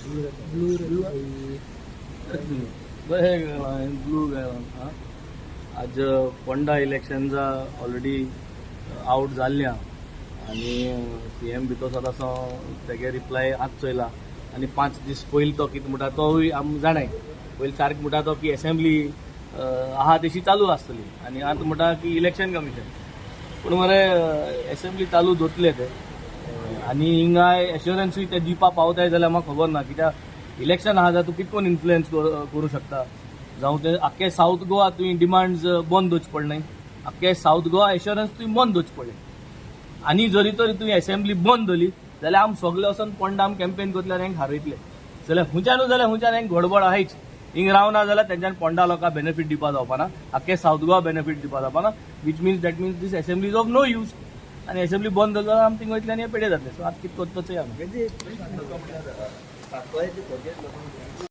Blue बरें गेलां, blue गेलां. आज पोंडा इलेक्शन्सा ऑलरेडी आवट जाल्ली आहा आनी सीएम भितर सदां तेगे रिप्लाय आज चोयला आनी 5 दीस पयलीं तो कितें म्हणटा तोवूय आमी जाणाय. पयलीं सारकें म्हणटा तो की एसेंब्ली आहा तशी चालू आसतली आनी आतां म्हणटा की इलेक्शन कमिशन. पूण मरे, एसेंब्ली चालू दवरतले ते आनी हिंगाय एश्योरन्सूय ते दिवपा पावताय जाल्यार म्हाका खबर ना, कित्याक इलेक्शन आहा जाल्यार तूं कितकोन इन्फ्लुयन्स करूं शकता? जावं ते आख्खे सावथ गोवा तुवें डिमांड्स बंद दवरचे पडलें, आख्खे सावथ गोवा एश्योरन्स तुवें बंद दवरचें पडलें. आनी जरी तरी तुवें एसेंब्ली बंद दवरली जाल्यार आमी सगळे वचोन पोंडा आमी कॅम्पेन करतले आनी हेंक हारयतले. जाल्यार खुंयच्यानूय जाल्यार खुंयच्यान हेंक गडबड आहाच. हिंग रावना जाल्यार तेंच्यान पोंडा लोकांक बेनिफीट दिवपा जावपाना, आख्खे सावथ गोवा बेनिफीट दिवपा जावपाना, which means that means this assembly is of no use. आनी एसेंब्ली बंद जाल्यार आमी थिंग वयतले आनी हे पेडे जातले. सो आतां कितें करता चोया आमी. म्हणजे